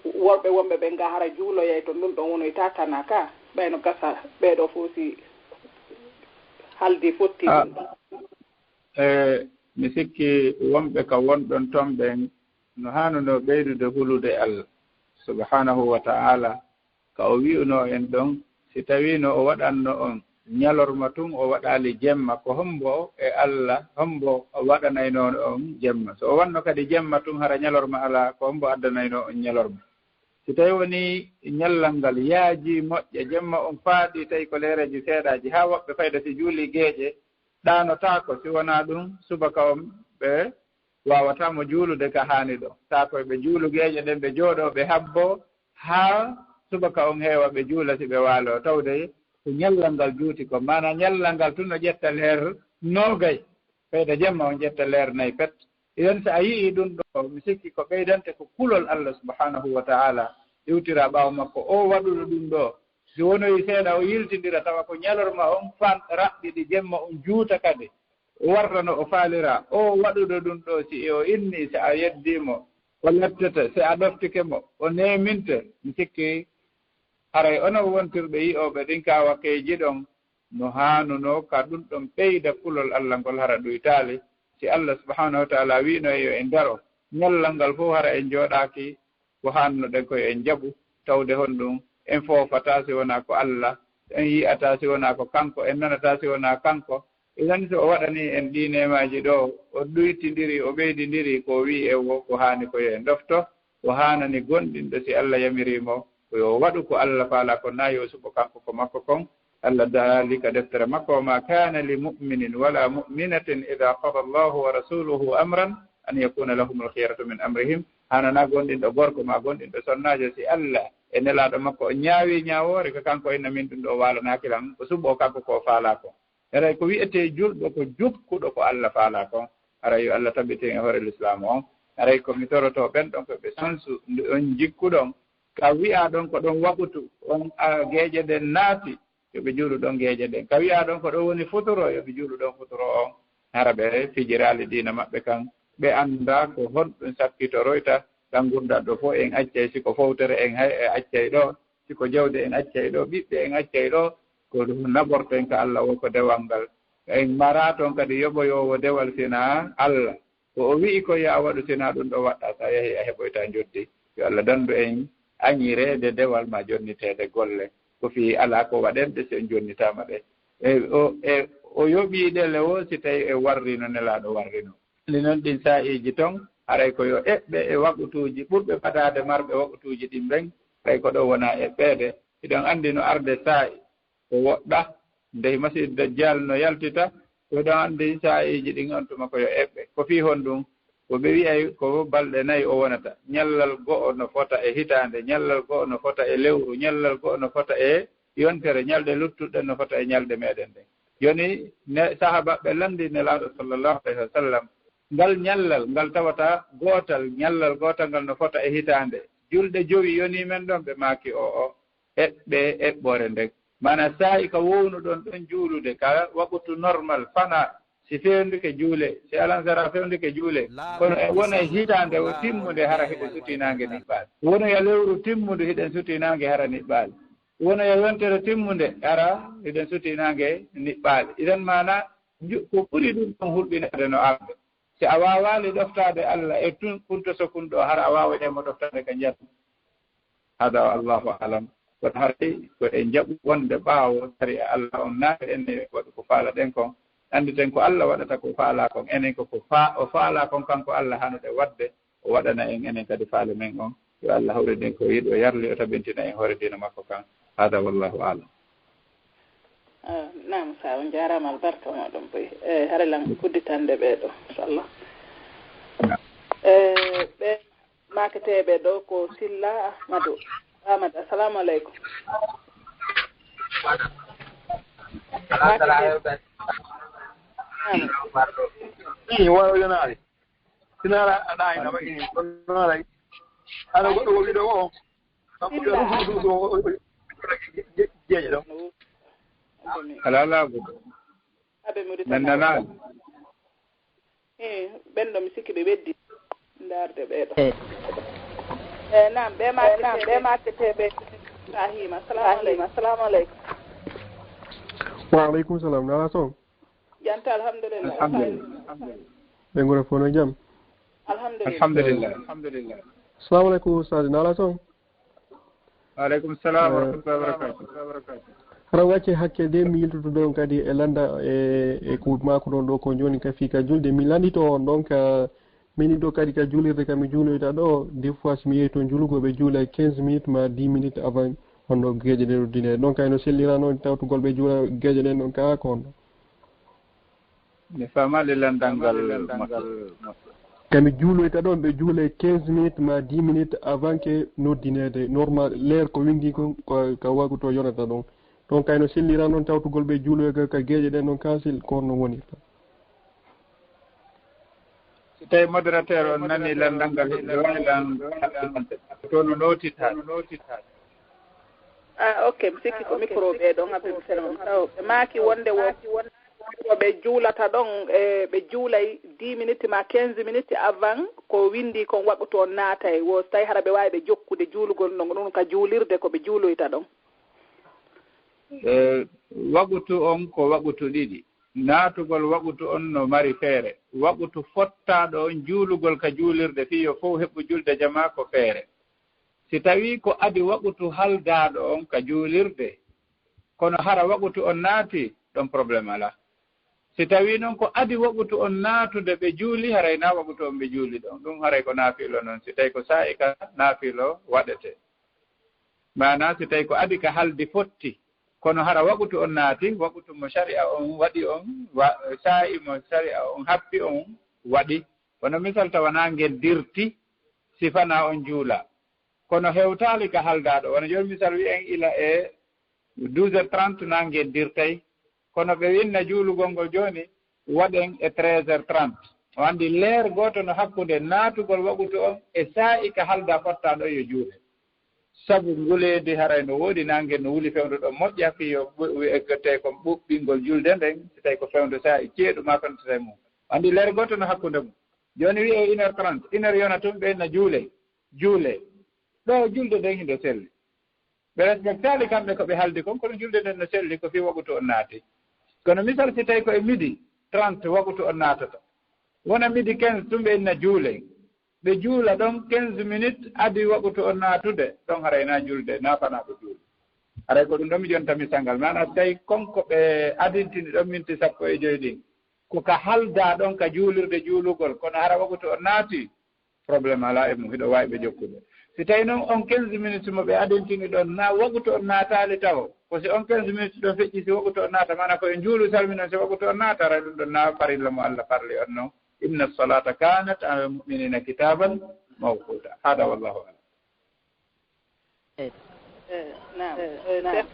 worɓe wonɓe ɓen ga hara juuloyay toon, ɗum ɗon wonoyta kana ka, ɓay no gasa ɓee ɗo fof si haldi fotti ɗum ɗon. E mi sikki wonɓe ka wonɗon toon ɓen no haanunoo ɓeydude hulude Allah subhanahu wa ta'ala, ka o wi'unoo en ɗon, si tawiino o waɗanno on ñalorma tun, o waɗaali jemma, ko hombo e Allah, hombo o waɗanaynoo on jemma? So o wanno kadi jemma tun, hara ñalorma alaa, ko hombo addanaynoo on ñalorma? Si tawi woni ñallal ngal yaaji moƴƴa, jemma on faaɗi, tawi ko leereeji seeɗaaji, haa woɓɓe fayda si juuli geeƴe, ɗaanotaako, si wonaa ɗum, subaka on ɓe waawataa mo juulude ka haani ɗo. Taa ko ɓe juulu geeƴe ɗen, ɓe jooɗoo, ɓe habboo, haa subaka on heewa, ɓe juula si ɓe waaloo, tawde ko ñallal ngal juuti kon. Maanaa ñallal ngal tun no ƴetta leer noogay, fayda jemma on ƴetta leer nay pet. Idan si a yi'ii ɗum ɗo, mi sikki ko ɓeydante ko kulol Allah subhanahu wa ta'ala, iwtira ɓaawo makko. O waɗuɗo ɗum ɗo, si wonoyi seeɗa, o yiltindira, tawa ko ñalorma on fan raɓɓiɗi, jemma on juuta kadi. O warta no o faalira. O waɗuɗo ɗum ɗo, si o inni, si a yeddii mo, o lettete. Si a ɗoftike mo, o neeminte. Mi sikki haray onon wontirɓe yi'ooɓe ɗin kaawakeeji ɗon, no haanunoo ka ɗum ɗon ɓeyda kulol Allah ngol, hara ɗuytaali. Si Allah subhanahu wa ta'ala wi'no en yo en daro, ñallal ngal fof hara en jooɗaaki ko haannuɗen ko yo en jaɓu, tawde honɗum en foofataa si wonaa ko Allah, en yi'ataa si wonaa ko kanko, en nanataa si wonaa kanko. Idan si o waɗanii en ɗii neemaaji ɗo, o ɗuytindiri, o ɓeydindiri ko o wi'i en wo ko haani ko yo en ɗofto, o haanani gomɗinɗo si Allah yamirii mo, ko yo waɗu ko Allah faalaa kon, naa yo suɓo kanko ko makko kon. Allah daali ka deftere makko, "وما كان لمؤمن ولا مؤمنة إذا قضى الله ورسوله أمرا أن يكون لهم الخيرة من أمرهم." Haananaa gomɗinɗo gorko maa gomɗinɗo sonnaajo, si Allah e Nelaaɗo makko o ñaawi ñaawoore, ko kanko inna min ɗum ɗo waalanaaki lan, o suɓo kanko ko faalaa kon. Haray ko wi'etee julɗo ko jukkuɗo ko Allah faalaa kon. Haray yo Allah tabitin e hoore Lislaamu on. Haray ko mi torotoo ɓen ɗon ko ɓe sansu nde on jikkuɗon. Ka wi'aa ɗon ko ɗon waqutu on, a, geeƴe ɗen naati, yo ɓe juulu ɗon geeƴe ɗen. Ka wi'aa ɗon ko ɗon woni futuro, yo ɓe juulu ɗon futuro on. Hara ɓe fijiraali diina maɓɓe kan. Ɓe anndaa ko honɗum sakkitoroyta ɗan ngurndan ɗo fof en accay. Si ko fowtere en hay e accay ɗo. Si ko jawdi en accay ɗo, ɓiɓɓe en accay ɗo, ko ɗum naɓorten ka Allah wo ko dewal ngal. En maraa toon kadi yoɓoyoowo dewal sinaa Allah. Ko o wi'i ko yo a waɗu sinaa ɗum ɗo waɗɗaa, so a yahii a heɓoytaa njoddi. Yo Allah danndu en añireede dewal maa jonniteede golle. Ko fii alaa ko waɗen ɗe si en jonnitaama ɗe. E o, e o yoɓii ɗe le wo si tawii e warri no Nelaaɗo warri no. Ɗi noon ɗin saa'iiji toon, haray ko yo eɓɓe e waqutuuji ɓurɓe ɓadaade marɓe waqutuuji ɗin ɓen, haray ko ɗo wonaa eɓɓeede. Hiɗon anndi no arde saa'i ko woɗɗa, ndey Masiihu Dajjaal no yaltita, ko hiɗon anndi saa'iiji ɗin on tuma ko yo eɓɓe. Ko fii honɗum? Ko ɓe wi'ay ko balɗe nayi o wonata. Ñallal go'o no fota e hitaande, ñallal go'o no fota e lewru, ñallal go'o no fota e yontere, ñalɗe luttuɗe no fota e ñalɗe meɗen ɗen. Jooni ne, sahaabaaɓe lanndii Nelaaɗo sallallahu alayhi wa sallam, ngal ñallal ngal tawata gootal, ñallal gootal ngal no fota e hitaande. Julɗe jowi yonii men ɗon? Ɓe maaki, o'o, eɓɓe eɓɓoore nden. Maanaa saa'i ka wownuɗon ɗon juulude, ka waqutu normal, fana Si fewnduke juule, si alansara fewnduke juule, kono e wona e hitaande o timmunde hara hiɗen sutii naange niɓɓaali. Wonoya lewru timmundu hiɗen sutii naange hara niɓɓaali. Wonoya yontere timmunde hara hiɗen sutii naange niɓɓaali. Idan maana, ju-, ko ɓuri ɗum ɗon hulɓinaade no arde. Si a waawaali ɗoftaade Allah e tun, kunto so kun ɗo, hara a waawaɗe mo ɗoftaade ka njar. Hada wallahu alam. Kono haray ko e jaɓu wonde ɓaawo sariya Allah on naata en e waɗu ko faalaɗen kon. Annditen ko Allah waɗata ko faalaa kon. Enen ko ko fa-, o faalaa kon kanko Allah hanuɗe waɗde, o waɗana en enen kadi faale men on. Yo Allah hawriden ko yiɗi, o yarli, o tabintina en hoore diina makko kan. Hada wallahu alam. Ah, naam, sa on jaaraama albarka moɗon boy. E hare lan udditande ɓee ɗo, inchallah. E ɓe maketeeɓe ɗo ko Silla Ahmadu. Ahmad, assalamu aleykum. Maketeeɓe. Naam. Ni wala yonari. Sinara adai na baki ni. Wala. Ana goɗɗo woni ɗo o. Kanko ɓe rufu ɗum ɗo o jeeje ɗo. Alaa laaɓude. Aɓe muri Men nanaali. Eh, ɓen ɗo mi sikki ɓe weddi. Ndaarde ɓee ɗo. Eh, naam, ɓe maketeeɓe. Naam, ɓe maketeeɓe. Ibrahima, assalamu aleykum. Assalamu aleykum. Wa aleykum salam. Nala son. Janta, alhamdulillah. Alhamdulillah. Ɓe ngura fof no jam. Alhamdulillah. Alhamdulillah. Alhamdulillah. Assalamu aleykum, Ustaz. Nala son. Wa aleykum salam wa rahmatullahi wa barakatuh. Hara wacce hakke de mi yiltude ɗon kadi e lannda e e kuuɗ maako ɗon ɗo ko jooni ka fii ka julde. Mi lanndito on ɗon ka mini ɗo kadi ka juulirde ka mi juuloyta ɗo. Des fois si mi yehi toon juulugol ɓe juula quinze minutes ma dix minutes avant on ɗo geeƴe ɗen uddine. Ɗon kay no sellira noon tawtugol ɓe juula geeƴe ɗen ɗon ka ko on ɗo. Mi faamaali lanndal ngal moƴƴo. Ka mi juuloyta ɗon ɓe juula quinze minutes ma dix minutes avant que noddineede. Normal, l'heure ko winndi kon ko ka waguto yonata ɗon. Ɗon kay no sellira noon tawtugol ɓe juuloyga ka geeƴe ɗen ɗon ka sel ko on no wonirta. Si tawi modérateur on nani lanndal ngal, hiɗo waawi lan, to no nootitaade. Ah, ok, mi sikki ko micro ɓee ɗon, aɓe mi seno on. Taw ɓe maaki wonde wo, wo ɓe juulata ɗon, e ɓe juulay dix minutes ma quinze minutes avant ko winndi kon wagutu on naatay. Wo si tawi hara ɓe waawi ɓe jokkude juulugol non, ɗum ka juulirde ko ɓe juuloyta ɗon. E, wagutu on ko wagutu ɗiɗi. Naatugol wagutu on no mari feere. Wagutu fottaaɗo on juulugol ka juulirde fii yo fow heɓu julde jamaa ko feere. Si tawii ko adi wagutu haldaaɗo on ka juulirde, kono hara wagutu on naati, ɗon problème alaa. Si tawii non ko adi wagutu on naatude ɓe juuli, haray na wagutu on ɓe juuli ɗon. Ɗum haray ko naafilo non. Si tawii ko saa'i ka naafilo waɗete. Maanaa si tawii ko adi ka haldi fotti, kono hara wagutu on naati, wagutu mo sari'a on waɗi on, wa-, saa'i mo sari'a on happi on waɗi. Kono misal tawa naange dirti, sifana on juula. Kono hewtaali ka haldaaɗo. Wano jooni misal wi'en ila e douze heures trente naange dirtay. Kono ɓe winna juulugol ngol jooni waɗen e treize heures trente. O anndi leer gooto no hakkunde naatugol wagutu on e saa'i ka halda fottaaɗo yo juule. Sabu nguleedi haray no woodi naange no wuli fewndo ɗon moƴƴa fii yo ɓu-, wi'etee kon ɓuɓɓingol julde nden, si tawi ko fewndo saa'i ceeɗu maa fewndo saa'i mum. O anndi leer gooto no hakkunde mum. Jooni wi'ee une heure trente, une heure yona tun ɓe na juule, juule. Ɗo julde nden hindo selli. Ɓe respectaali kamɓe ko ɓe haldi kon, kono julde nden no selli ko fii wagutu on naati. Kono misal si tawi ko e midi trente wagutu on naatata. Wona midi quinze tun ɓe inna juule. Ɓe juula ɗon quinze minutes adi wagutu on naatude, ɗon haray na julde, na fana ko juule. Haray ko ɗum ɗon mi jonta misal ngal. Maanaa si tawi kon ko ɓe adintini ɗon minti sappo e joy ɗin, ko ka halda ɗon ka juulirde juulugol, kono hara wagutu on naati, problème alaa e mum, hiɗo waawi ɓe jokkude. Si tawi non on quinze minutes mo ɓe adintini ɗon, na wagutu on naataali tawo, ko si on quinze minutes ɗon feƴƴi, si wagutu on naata, maanaa ko en juulu salminon, si wagutu on naata, haray ɗum ɗon na farilla mo Allah farli on non. Inna salata kanat ala al mu'minina kitaban mawquta. Hada wallahu alam. Eh, naam. Eh, naam.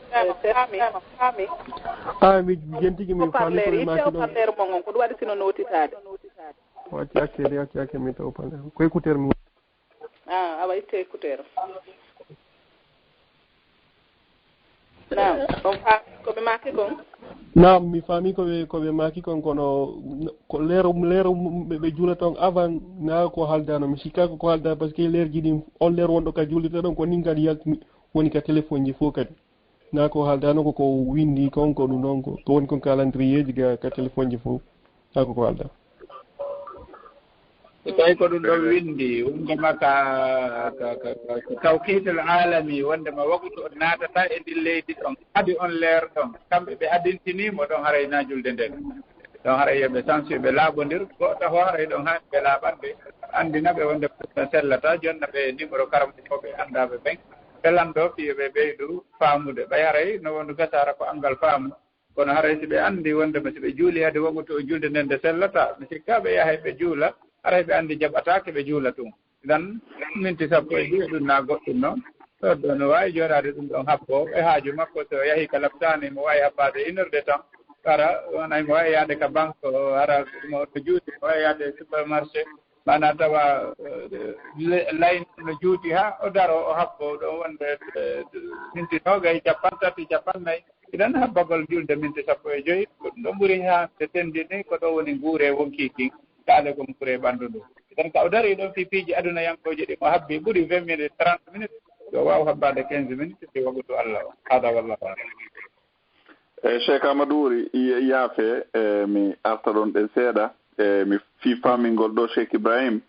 Faami, faami. Ah, mi jentigi mi faami ko Haut-parleur, mi itte maaki ɗon. Haut-parleur mon on, ko ɗum waɗi sino nootitaade. Wacci accede, wacci accede mi taw pale. Ko écouteur mi. Ah, awa itte écouteur. Naam, on faami ko ɓe maaki kon? Naam, mi faami ko ɓe, ko ɓe maaki kon, kono ko leero, leero ɓe, ɓe juula ton avant, na ko haaldano. Mi sikka ko, ko haalda, parce que leerji ɗin, on leer wonɗo ka juulirde ɗon, ko nin kadi yak-, woni ka téléphone ji fof kadi. Na ko haaldano ko, ko windi kon, ko ɗum ɗon, ko, ko woni kon calendrier ji ga ka téléphone ji fof. Na ko, ko haalda. So tawi ko ɗum ɗon winndi, wondema ka, ka, ka, ka, ka tawqiitul aalami, wondema waktu on naatata e ndin leydi ɗon, adi on leer ɗon. Kamɓe ɓe adintiniimo ɗon haray na julde nden. Ɗon haray yo ɓe sansu, ɓe laaɓondir, go'ota ho haray ɗon haani ɓe laaɓande, anndina ɓe wonde ɓe sellata, jonna ɓe numéro karamokooɓe anndaaɓe ɓen, ɓe lanndo fii yo ɓe ɓeydu faamude. Ɓay haray no wondu gasaara ko anngal faamu, kono haray si ɓe anndi wondema si ɓe juuli hade waktu o julde nden nde sellata, mi sikka ɓe yahay ɓe juula, haray ɓe anndi jaɓataake ɓe juula tun. Idan, minti sappo e joy ɗum na goɗɗum non. Ɗo, ɗo no waawi jooɗaade ɗum ɗon habbo e haaju makko, so o yahi ka laptaani, mo waawi habbaade une heure de temps. Hara, wonay mo waawi yaade ka banque, o hara mo to juuti, mo waawi yaade supermarché, maanaa tawa, eh, le-, line no juuti haa o daro, o habbo ɗo wonde, eh, minti noogay, cappanɗe tati, cappanɗe nayi. Idan habbagol julde minti sappo e joy, ko ɗum ɗon ɓuri haande tenndini, ko ɗo woni nguure wonkii kin, kaale ko nguure ɓanndu ndu. Idan ka o darii ɗon fii piiji adunayankooji ɗi mo habbi ɓuri vingt minutes, trente minutes, yo waaw habbaade quinze minutes fii waktu Allah o. Hada wallahu a'lam. E, Cheikh Amadou Wuri, i-, yaafe, e, mi arta ɗon ɗen seeɗa, e, mi fii faamingol ɗo Cheikh Ibrahim,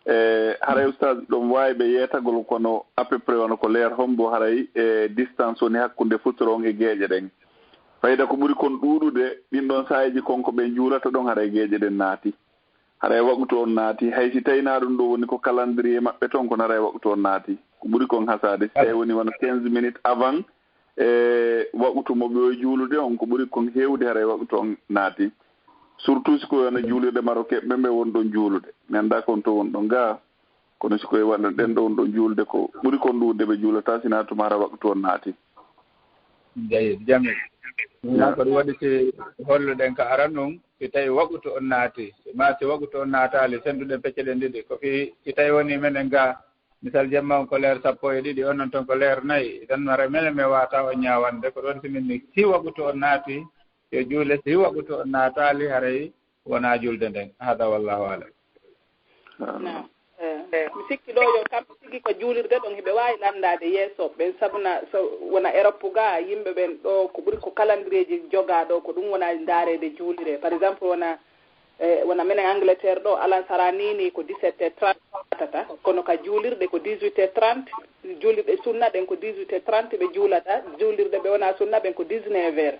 e, haray Oustaz ɗon waawi ɓe yeetagol kono à peu près wano ko leer hombo haray, e, distance woni hakkunde futuro on e geeƴe ɗen. Fayda ko ɓuri kon ɗuuɗude, ɗin ɗon saayeeji kon ko ɓe juulata ɗon haray geeƴe ɗen naati. Haray waktu on naati, hay si tawi na ɗum ɗo woni ko calendrier maɓɓe ton, kono haray waktu on naati. Ko ɓuri kon hasaade, si tawi woni wano quinze minutes avant, e waktu mo ɓe o juulude on, ko ɓuri kon heewde haray waktu on naati. Surtout si ko wona juulirde Marocain ɓe, ɓe won ɗon juulude. Mi anndaa kon to won ɗon gaa, kono si koye waɗa ɗen ɗon ɗon juulde ko ɓuri kon ɗuuɗude ɓe juulata, si na tuma hara waktu on naati. Jayi, jamil. Ya. Na ko ɗum waɗi si holluɗen ka aran nun, si tawi waktu on naati, ma si waktu on naataali, sennduɗen pecce ɗen ɗiɗi. Ko fii, si tawi woni menen ga, misal jemma on ko leer sappo e ɗiɗi, on non ton ko leer nayi, idan mara menen mi waata on ñaawande, ko ɗon si min ni, si waktu on naati, yo juule, si waktu on naataali, haray wona julde nden. Hada wallahu alam. Naam. Eh, mi sikki ɗo yo kamɓe tigi ko juulirde ɗon, hiɓe waawi lanndaade yeeso ɓen, sabu na, so wona Europe ga, yimɓe ɓen ɗo, ko ɓuri ko calendrier ji jogaa ɗo, ko ɗum wona ndaareede juulire. Par exemple, wona, eh, wona menen Angleterre ɗo, alansara ni ni ko dix-sept heures trente tata, kono ka juulirɗe ko dix-huit heures trente, juulirɗe sunna ɗen ko dix-huit heures trente ɓe juulata, juulirɗe ɓe wona sunna ɓen ko dix-neuf heures.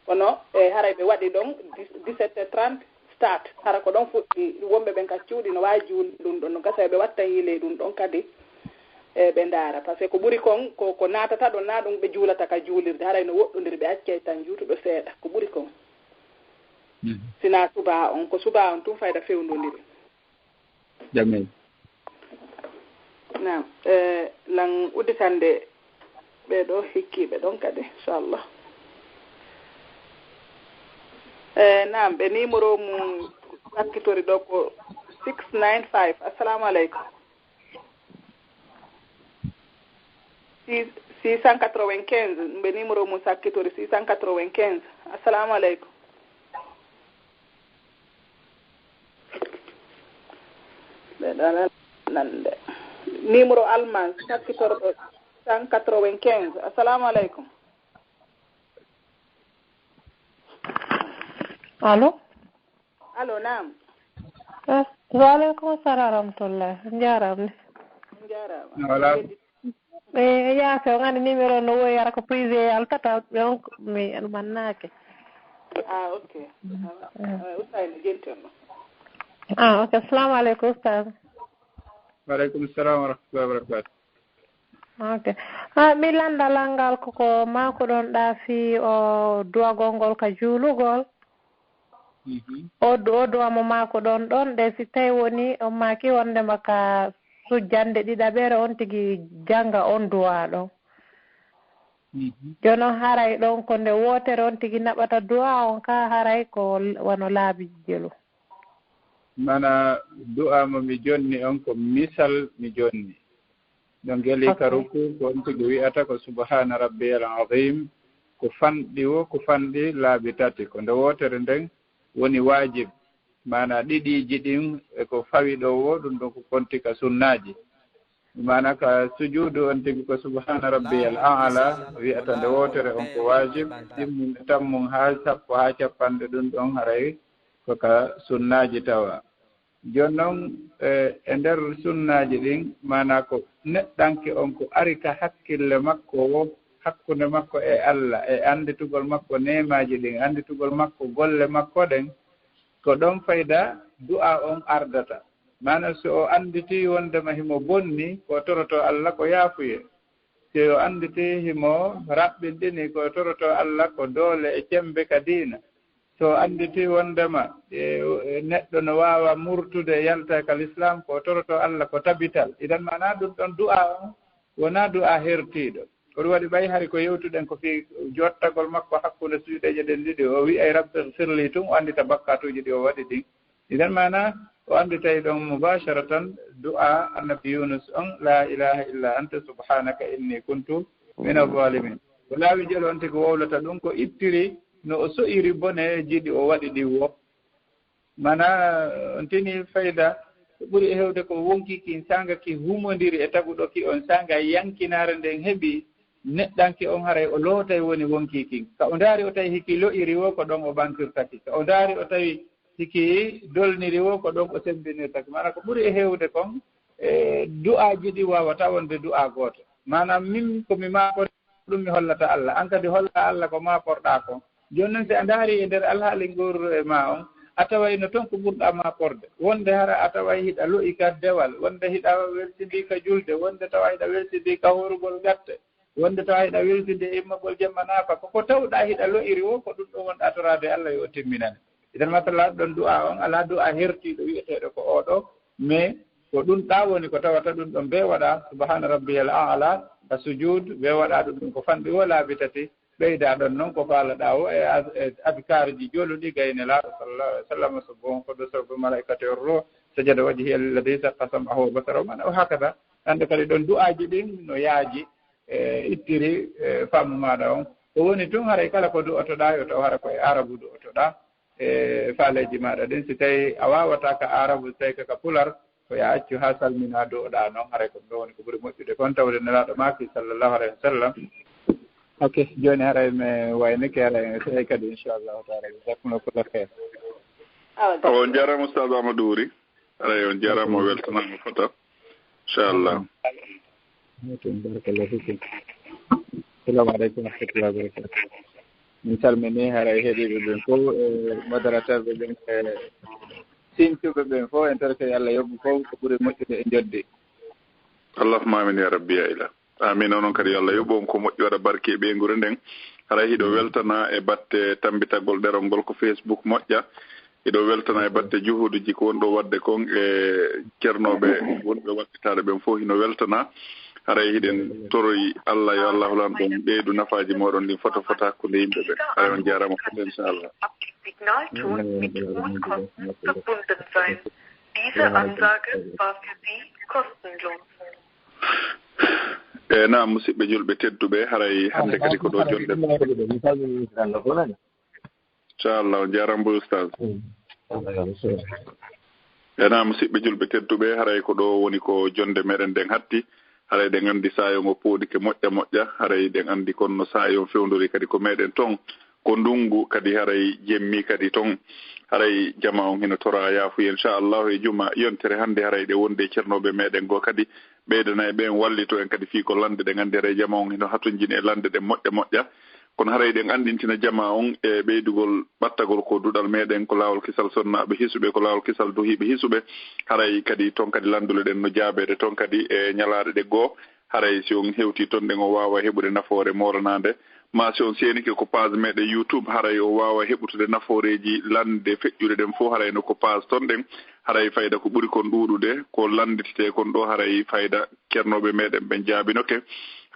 Kono, eh, haray ɓe waɗi ɗon dix-, dix-sept heures trente start. Hara ko ɗon fuɗɗi, wonɓe ɓen ka cuuɗi no waawi juulde ɗum ɗon, no gasa ɓe watta yiile ɗum ɗon kadi, eh, ɓe ndaara. Parce que ko ɓuri kon, ko, ko naatata ɗon, na ɗum ɓe juulata ka juulirde. Haray no woɗɗondiri, ɓe accay tan juutuɗo seeɗa. Ko ɓuri kon. Mhm. Sina subaa on, ko subaa on tun fayda fewndondiri. Jamil. Naam. Eh, lan udditande ɓe ɗo hikkiiɓe ɗon kadi, inchallah. Eh, naam, ɓe numéro mum sakkitori ɗo ko six nine five. Assalamu aleykum. Six, six cent quatre-vingt-quinze, ɓe numéro mum sakkitori, six cent quatre-vingt-quinze. Assalamu aleykum. Ɓe ɗo nan-, nande. Numéro Allemagne, sakkitorɗo cent quatre-vingt-quinze. Assalamu aleykum. Allo? Allo, naam. Eh, wa aleykum salam wa rahmatullah. Njaaraama. Njaaraama. Voilà. E, yaafe, on anndi numéro no woyi, hara ko privé yaltata, donc mi mannaake. Ah, ok. Mm. Ah, eh, Oustaz no jenti on ɗo. Ah, ok. Assalamu aleykum, Oustaz. Wa aleykum salam wa rahmatullahi wa barakatuh. Ok. Ah, mi lannda lanngal ko, ko maakuɗon ɗaa fii o duwagol ngol ka juulugol. Mhm. O du-, o duwa mo maakuɗon ɗon, ɗe si tawi woni on maaki wondema ka sujjande ɗiɗaɓere on tigi jannga on duwa ɗon. Mhm. Jono haray ɗon ko nde wootere on tigi naɓata duwa on ka haray ko l-, wano laabi jelu. Mana du'a mo mi jonni on ko misal mi jonni. No ngeli ka ruku, ko on tigi wi'ata ko subhana rabbiyal azim. ko fanɗi wo, ko fanɗi laabi tati. Ko nde wootere nden woni waajib. Maanaa ɗiɗiiji ɗin e ko fawi ɗoo wo, ɗum ɗon ko konti ka sunnaaji. Maanaa ka sujuudu on tigi ko subhaana rabbiyal a'la, wi'ata nde wootere on ko waajib, timmunde tammum haa sappo haa cappanɗe ɗum ɗon haray ko ka sunnaaji tawa. Jooni non, e, e nder sunnaaji ɗin, maanaa ko neɗɗanke on ko ari ka hakkille makko wo, hakkunde makko e Alla, e annditugol makko neemaaji ɗin, annditugol makko golle makko ɗen, ko ɗon fayda du'a on ardata. Maanaa so o annditi wondema himo bonni, ko toroto Alla ko yaafuye. Si o annditi himo raɓɓinɗini, ko toroto Alla ko doole e cemmbe ka diina. So annditi wondema, e, e, neɗɗo no waawa murtude yalta ka Lislaam, ko toroto Alla ko tabital. Idan maanaa ɗum ɗon du'a on, wonaa du'a hertiiɗo. Ko ɗum waɗi ɓay hari ko yewtuɗen ko fii jottagol makko hakkunde suyɗeeje ɗen ɗiɗi, o wi'ay, "Rabbi ghfirli" tun, o anndita bakkaatuuji ɗi o waɗi ɗin. Idan maanaa, o annditay ɗon mubasharatan du'a Annabi Yunus on, "La ilaha illa anta subhanaka inni kuntu mina zalimin." Ko laawi jelo on tigi wowlata ɗum, ko ittiri no o so'iri boneeji ɗi o waɗi ɗin wo. Maanaa, on tini fayda, ko ɓuri e hewde ko wonkii kin saanga ki humondiri e taguɗo ki on saanga yankinaare nden heɓi, neɗɗanke on haray o lootay woni wonkii kin. Ka o ndaari o tawi hiki lo'iri wo ko ɗon o ɓantirtaki. Ka o ndaari o tawi hiki dolniri wo ko ɗon o sembinirtaki. Maanaa ko ɓuri e hewde kon, e du'aaji ɗi waawata wonde du'aa gooto. Maanaa min ko mi maakori ɗum mi hollata Alla. An kadi holla Alla ko maakorɗaa kon. Jooni non si a ndaari e nder alhaali nguuru e maa on, a taway no ton ko ɓurɗaa maakorde. Wonde hara a taway hiɗa lo'i ka dewal, wonde hiɗa welsindii ka julde, wonde tawa hiɗa welsindii ka horugol gatte, wonde tawa hiɗa welsindii e immagol jemma naafa. Ko ko tawɗaa hiɗa lo'iri wo, ko ɗum ɗon wonɗaa toraade Alla yo o timminane. Idan masala ɗon du'a on, alaa du'a hertiiɗo wi'eteeɗo ko oo ɗoo, mais ko ɗum ɗaa woni ko tawata ɗum ɗon bee waɗaa, subhaana rabbiyal a'la, ka sujuud, bee waɗaa ɗum ɗum ko fanɗi wo laabi tati, ɓeydaa ɗon non ko faalaɗaa wo e ad-, e adkaaruji joluɗi gay Nelaaɗo sallallahu alaihi wasallam, subbuhun quddusun rabbu malaikati war ruh, sajada wajhiya lilladhi shaqqa sam'ahu wa basarahu, man, o hakada. Hande kadi ɗon du'aaji ɗin no yaaji, e ittiri, e faamu maaɗa on. Ko woni tun haray kala ko du'otoɗaa yo taw hara ko e Arabu du'otoɗaa, e faaleeji maaɗa ɗin. Si tawi a waawataa ka Arabu, si tawi ka, ka Pular, ko yo a accu haa salminaa du'oɗaa non, haray ko ɗum ɗon woni ko ɓuri moƴƴude kon, tawde Nelaaɗo maaki sallallahu alaihi wasallam. Ok, jooni haray mi waynike, haray mi sehey kadi, inchallahu taala. Jazakumullahu kulla khair. Awa, on jaaraama, Ustaz Amadou Wuri. Haray on jaaraama, o weltanaama fota. Inchallah. Mutum, barakallahu fikum. Assalamu alaikum wa rahmatullahi wa barakatuh. Min salmini haray heɗiiɓe ɓen fof, e modérateur ɓe ɓen, e siñtuɓe ɓen fof, en torke yo Allah yoɓ fof ko ɓuri moƴƴude e jodde. Allahumma amin ya rabbi ya ilah. Amin. Onon kadi yo Allah yoɓ on ko moƴƴi, waɗa barke e ɓeynguure nden. Haray hiɗo weltana e batte tambitagol ɗerol ngol ko Facebook moƴƴa. Hiɗo weltana e batte juhuuduji ko wonɗo waɗde kon e ceernooɓe wonɓe wallitaade ɓen fof hino weltana. Haray hiɗen toroyi Allah yo Allah holan ɗon ɓeydu nafaaji mooɗon ɗin fota fota hakkunde yimɓe ɓe. Haray on jaaraama fota inchallah. Signalton mit Unkosten verbunden sein. Diese Ansage war für Sie kostenlos. E naam, musidɓe julɓe tedduɓe, haray hannde kadi ko ɗo jonde. Inchallah, on jaaraama boy, Ustaz. E naam, musidɓe julɓe tedduɓe, haray ko ɗo woni ko jonde meɗen nden hatti. Haray ɗen anndi saayo ngo pooɗike moƴƴa moƴƴa. Haray ɗen anndi kon no saayo fewndori kadi ko meɗen ton. Ko ndunngu kadi haray jemmi kadi ton. Haray jama on hino tora yaafuye, inchallahu, e juma yontere hannde haray ɗe wonde e ceernooɓe meɗen goo kadi. Ɓeydana e ɓen wallito en kadi fii ko lande ɗen anndi haray jama on hino hatonjini e lande ɗen moƴƴa moƴƴa. Kono haray ɗen anndintina jama on e ɓeydugol ɓattagol ko duɗal meɗen, ko laawol kisal sonnaaɓe hisuɓe, ko laawol kisal duhiiɓe hisuɓe. Haray kadi ton kadi landule ɗen no jaabeede ton kadi e ñalaaɗe ɗe goo. Haray si on hewti ton ɗen, o waawa heɓude nafoore moolanaande. Maa si on seenike ko page meɗen YouTube, haray o waawa heɓutude nafooreeji lande feƴƴuɗe ɗen fof, haray no ko page ton ɗen. Haray fayda ko ɓuri kon ɗuuɗude, ko landitete kon ɗo, haray fayda ceernooɓe meɗen ɓen jaabinoke.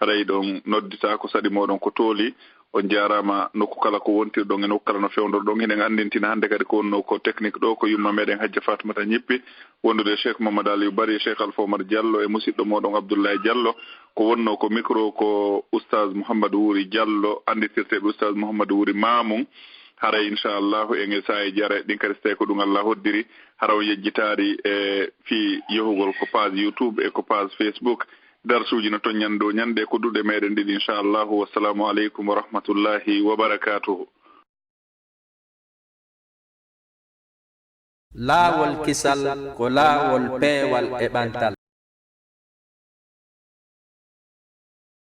Haray ɗon noddita ko saɗi mooɗon ko tooli. On njaaraama nokku kala ko wontirɗon e nokku kala no fewndorɗon. Hiɗen anndintina hannde kadi ko wonnoo ko technique ɗo ko yumma meɗen Hajja Fatmata Ñippi, wondude e Cheikh Mamadou Aliou Bari e Cheikh Alpha Omar Diallo e musidɗo mooɗon Abdoulaye Diallo. Ko wonnoo ko micro ko Oustaz Mouhamadou Wuri Diallo, anndirtirteeɓe Oustaz Mouhamadou Wuri Mamoun. Haray inchallahu en e saa'i jare ɗin kadi so tawi ko ɗum Allah hoddiri, hara on yejjitaari e fii yahugol ko page YouTube e ko page Facebook. Darsuuji no ton ñande o ñande ko duɗe meɗen ɗiɗi inchallahu. Wassalamu aleykum wa rahmatullahi wa barakatuhu. Laawol kisal ko laawol peewal e ɓantal.